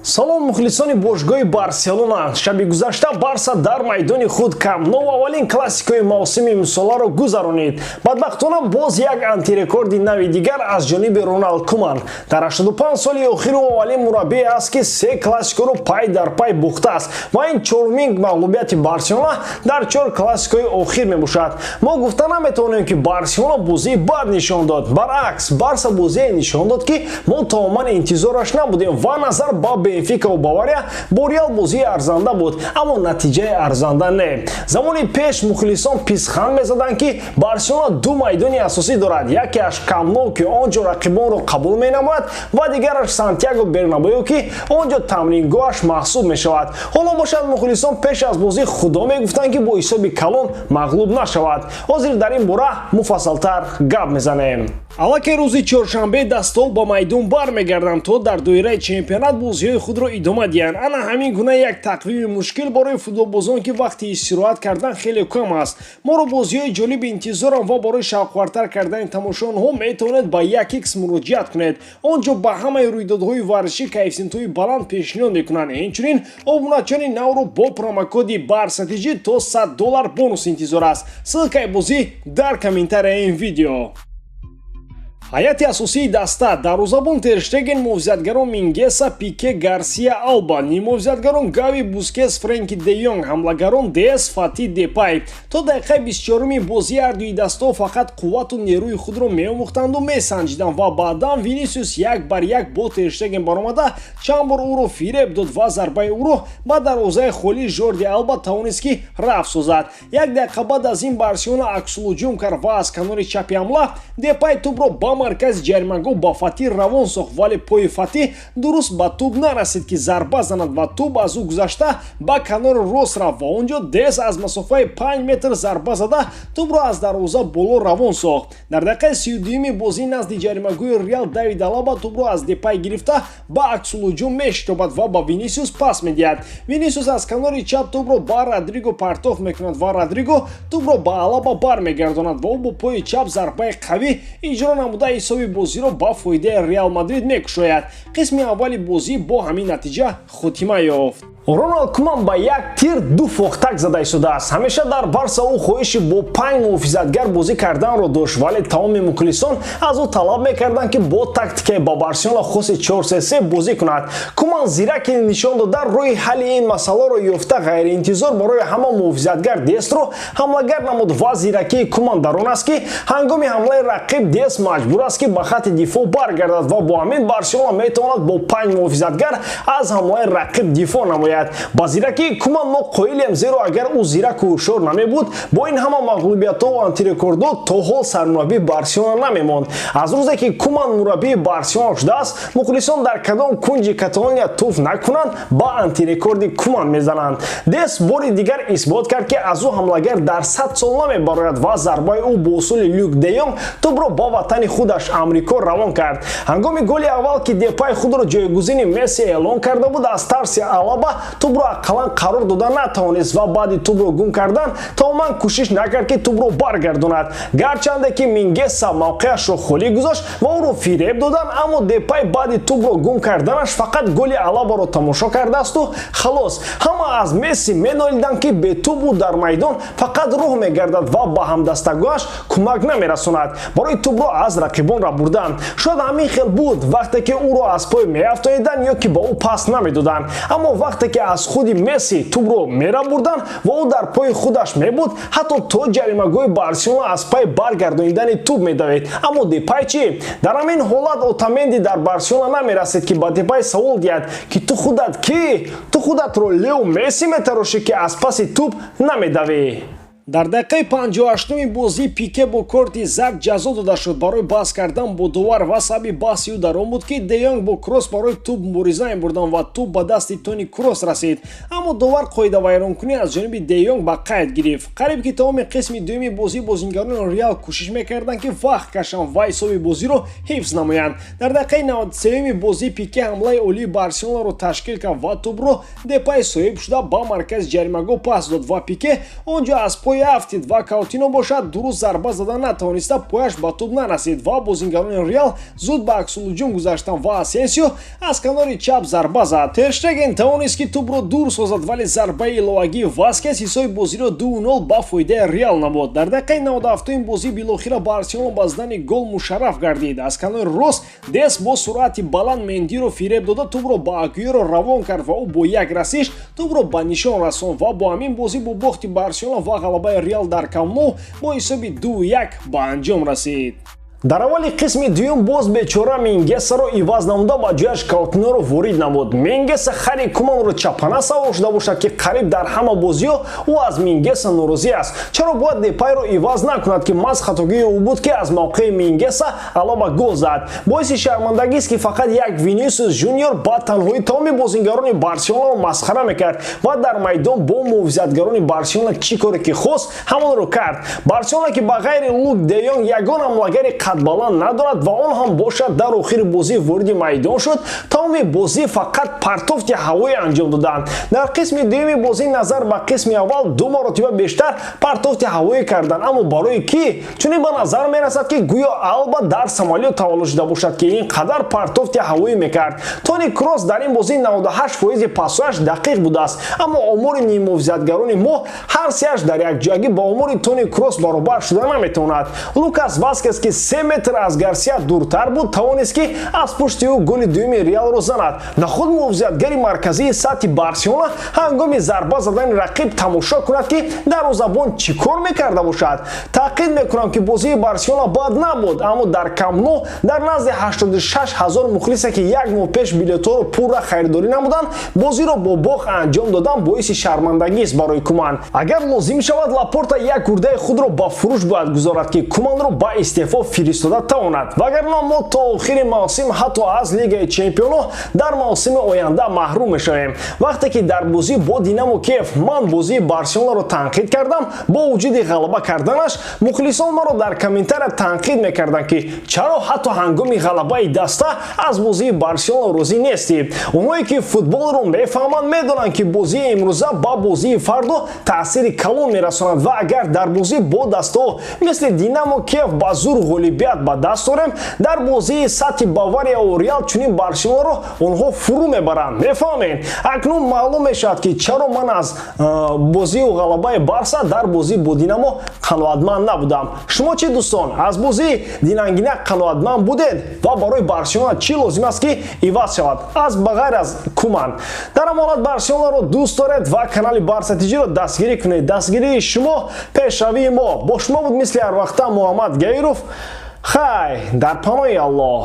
Салом, мухлисони бошгоҳи Барселона. Шаби гузашта Барса дар майдони худ, Камп Ноу, аввалин классикои мавсими имсоларо гузаронид. Бадбахтона, боз як антирекорди нави дигар аз ҷониби Роналд Куман. Дар 85 соли охир ӯ аввалин мураббие аст, ки се классикоро пай дар пай бухтааст, ва ин чорумин мағлубияти Барселона дар чор классикои охир мебошад. Мо гуфта наметавонем, ки Барселона бозии бад нишон дод. Баръакс, Барса бозие нишон дод, ки мо тамоман интизораш набудем, ва назар ба Бенфикаву Бавария бо Реал бозии арзанда буд, аммо натиҷаи арзанда не. Замони пеш мухлисон писханд мезаданд, ки Барселона ду майдони асосӣ дорад: якеаш Камп Ноу, ки он ҷо рақибонро қабул менамояд, ва дигараш Сантьяго Бернабео, ки он ҷо тамрингоҳаш маҳсуб мешавад. Ҳоло бошад, мухлисон пеш аз бозӣ Худо мегуфтанд, ки бо ҳисоби калон мағлуб нашавад. Ҳозир дар ин бора муфассалтар гап мезанем. Аллакай рӯзи чоршанбе дастҳо ба майдон бармегарданд, то дар доираи чемпионат бозиҳои худро идома диҳанд. Ана ҳамин гуна як тақвими мушкил барои футболбозон, ки вақти истироҳат кардан хеле кам аст. Моро бозиҳои ҷолиби интизорам, ва барои шавқвартар кардани тамошои онҳо метавонед ба 1x муроҷиат кунед. Он ҷо ба ҳамаи рӯйдодҳои варзишӣ коэффисиентҳои баланд пешниҳод мекунанд. Инчунин обуначиёни навро бо промокоди БАРСАТИЖ то 100 доллар бонус интизор аст. Ссылкаи бозӣ дар комментарияи ин видео. Ҳайати асосии даста: дарвозабон Тер Штеген, муҳофизатгарон Мингеса, Пике, Гарсия, Алба, ниммуҳофизатгарон Гави, Бускес, Френки де Йонг, ҳамлагарон Дест, Фати, Депай. То дақиқаи 24-уми бозӣ ҳардуи дастаҳо фақат қуввату нерӯи худро меомӯхтанду месанҷиданд, ва баъдан Винисиус як бар як бо Тер Штеген баромада, чанд бор ӯро фиреб дод ва зарбаи ӯро ба дарвозаи холии Жорди Алба тавонист, ки рафт созад. Як дақиқа баъд аз ин Барселона аксулҳуҷум кард, ва аз канори чапи ҳамла Депай тӯбро ба маркази ҷаримагоҳ ба Фатӣ равон сохт, вале пои Фатӣ дуруст ба тӯб нарасид, ки зарба занад, ва тӯб аз ӯ гузашта ба канори рост рафт, ва он ҷо Дест аз масофаи 5 метр зарба зада, тӯбро аз дарвоза боло равон сохт. Дар дақиқаи 32-юми бозӣ назди ҷаримагоҳи Реал Давид Алаба тӯбро аз Депай гирифта, ба аксулҳуҷум мешитобад ва ба Винисиус пас медиҳад. Винисиус аз канори чап тӯбро ба Родриго партоф мекунад, ва Родриго тӯбро ба Алаба бармегардонад, ва ӯ бо пои чап зарбаи қавӣ иҷро намуда, ҳисоби бозиро ба фоидаи Реал Мадрид мекушояд. Қисми аввали бозӣ бо ҳамин натиҷа хотима ёфт. Роналд Куман ба як тир ду фохтак зада истодааст. Ҳамеша дар Барса ӯ хоҳиши бо панҷ муҳофизатгар бозӣ карданро дошт, вале тамоми мухлисон аз ӯ талаб мекарданд, ки бо тактикаи ба Барселона хоси 4-3-3 бозӣ кунад. Куман зираки нишон дода, роҳи ҳалли ин масъаларо ёфта, ғайриинтизор барои ҳама муҳофизатгар Дестро ҳамлагар намуд. Ва зиракии Куман дар он аст, ки ҳангоми ҳамлаи рақиб Дест маҷбур аст, ки ба хатти дифоъ баргардад, ва бо ҳамин Барселона метавонад бо панҷ муҳофизатгар аз ҳамлаи рақиб дифоъ намояд. Ба зиракии Куман мо қоилем, зеро агар ӯ зираку ҳушёр намебуд, бо ин ҳама мағлубиятҳо ва антирекордҳо то ҳол сармураббии Барселона намемонд. Аз рӯзе ки Куман мураббии Барселона шудааст, мухлисон дар кадом кунҷи Каталония туф накунанд, ба антирекорди Куман мезананд. Дест бори дигар исбот кард, ки аз ӯ ҳамлагар дар 100 сол намебарояд, ва зарбаи ӯ бо усули Люк де Йонг тӯбро ба ватани худаш Амрико равон кард. Ҳангоми голи аввал, ки Депай худро ҷойгузини Месси эълон карда буд, аз тарси Алаба тӯбро ақаллан қарор дода натавонист, ва баъди тӯбро гум кардан тамоман кӯшиш накард, ки тӯбро баргардонад. Гарчанде ки Мингеса мавқеашро холӣ гузошт ва ӯро фиреб доданд, аммо Депай баъди тӯбро гум карданаш фақат голи Алабаро тамошо кардаасту халос. Ҳама аз Месси менолиданд, ки бетӯб ӯ дар майдон фақат роҳ мегардад ва ба ҳамдастагоҳаш кӯмак намерасонад барои тӯбро аз рақибон рабурдан. Шояд ҳамин хел буд, вақте ки ӯро аз пой меафтоиданд ё ки ба ӯ пас намедоданд, аммо вақте ки аз худи Месси тӯбро мерабурданд ва ӯ дар пои худаш мебуд, ҳатто то ҷаримагоҳи Барселона аз пай баргардонидани тӯб медавид. Аммо Депай чӣ? Дар ҳамин ҳолат Отаменди дар Барселона намерасид, ки ба Депай савол диҳад, ки ту худат кӣ? Ту худатро Лео Месси метарошӣ, ки аз паси тӯб намедавӣ? Дар дақиқаи 58-уми бозӣ Пике бо корти зард ҷазо дода шуд барои баҳс кардан бо довар, ва сабаби баҳси ӯ дар он буд, ки Де Йонг бо Кросс барои тӯб мубориза мебурданд ва тӯб ба дасти Тони Кросс расид, аммо довар қоидавайронкунӣ аз ҷониби Де Йонг ба қайд гирифт. Қариб ки тамоми қисми дуюми бозӣ бозингарони Реал кӯшиш мекарданд, ки вақт кашанд ва ҳисоби бозиро ҳифз намоянд. Дар дақиқаи 93-юми бозӣ Пике ҳамлаи олии Барселонаро ташкил кард, ва тӯбро Депай соҳиб шуда, ба маркази ҷаримагоҳ пас дод, ва Пике он ҷо аз пои ҳавоӣ афтид ва Каутино бошад, дуруст зарба зада натавониста, пояш ба тӯб нарасид ва бозингарони Реал зуд ба аксулҳуҷум гузаштанд ва Асенсио аз канори чап зарба зад. Терштеген тавонист, ки тӯбро дур созад, вале зарбаи иловагии Васкес ҳисоби бозиро 2-0 ба фоидаи Реал намуд. Дар дақиқаи 97-уми бозӣ билохира Барселона ба задани гол мушарраф гардид. Аз канори рост Дест бо суръати баланд Мендиро фиреб дода, тӯбро ба Агуеро равон кард ва ӯ бо як расиш тӯбро ба нишон расонд ва бо ҳамин бозӣ бо бохти Барселона ва ғалабаи Реал дар Камп Ноу бо ҳисоби 2-1 ба анҷом расид. Дар аввали қисми дуюм боз бечора Мингесаро иваз намуда, ба ҷояш Каутиноро ворид намуд. Мингеса хари Куманро чапана савор шуда бошад, ки қариб дар ҳама бозиҳо ӯ аз Мингеса норозӣ аст. Чаро бояд Депайро иваз накунад, ки маҳз хатогии ӯ буд, ки аз мавқеи Мингеса Алаба гол зад? Боиси шармандагист, ки фақат як Винисиус Жуниор ба танҳоӣ тамоми бозингарони Барселонаро масхара мекард ва дар майдон бо муҳофизатгарони Барселона чӣ коре ки хост, ҳамонро кард. Барселона, ки ба ғайри Лук де Йонг ягон ҳамлагари қадбаланд надорад ва он ҳам бошад дар охири бозӣ вориди майдон шуд, тамоми бозӣ фақат партофти ҳавоӣ анҷом доданд. Дар қисми дуюми бозӣ назар ба қисми аввал ду маротиба бештар партофти ҳавоӣ карданд, аммо барои кӣ? Чунин ба назар мерасад, ки гӯё Алба дар самолёт таваллуд шуда бошад, ки ин қадар партофти ҳавоӣ мекард. Тони Кросс дар ин бозӣ 98 фоизи пасояш дақиқ будааст, аммо омори ниммуҳофизатгарони мо ҳар сеаш дар якҷоягӣ ба омори Тони Кросс баробар шуда наметавонад. Лукас Васкес, ки 3 метр аз Гарсия дуртар буд, тавонист, ки аз пушти ӯ голи дуюми Реалро занад. Нахуд муҳофизатгари марказии сатҳи Барселона ҳангоми зарба задани рақиб тамошо кунад, ки дарвозабон чӣ кор мекарда бошад? Таъқид мекунам, ки бозии Барселона бад набуд, аммо дар Камп Ноу дар назди 86 ҳазор мухлисе, ки як моҳ пеш билетҳоро пурра харидорӣ намуданд, бозиро бо бохт анҷом додан боиси шармандагист барои Куман. Агар лозим шавад, Лапорта як гурдаи худро ба фурӯш бояд гузорад, ки Куманро ба истеъфо фиристода тавонад, вагарна мо то охири мавсим ҳатто аз Лигаи чемпионҳо дар мавсими оянда маҳрум мешавем. Вақте ки дар бозӣ бо Динамо Киев ман бозии Барселонаро танқид кардам, бо вуҷуди ғалаба карданаш, мухлисон маро дар комментария танқид мекарданд, ки чаро ҳатто ҳангоми ғалабаи даста аз бозии Барселона розӣ нестӣ. Онҳое, ки футболро мефаҳманд, медонанд, ки бозии имрӯза ба бозии фардо таъсири калон мерасонад ва агар дар бозӣ бо дастаҳо мисли Динамо Киев ба зур ғолибият ба даст орем, дар бозии сатҳи Баварияву Реал чунин Барселонаро онҳо фурӯ мебаранд. Мефаҳмед? Акнун маълум мешавад, ки чаро ман аз бозию ғалабаи Барса дар бозӣ бо Динамо қаноатманд набудам. Шумо чӣ, дӯстон, аз бозии динангина қаноатманд будед ва барои Барселона чӣ лозим аст, ки иваз шавад аз ба ғайр аз Куман? Дар ҳамон ҳолат Барселонаро дӯст доред ва канали Барса ТЖро дастгирӣ кунед. Дастгирии шумо пешравии мо. Бо шумо буд мисли ҳарвақта Муҳаммад Гаиров. Хай, дар паноҳи Аллоҳ.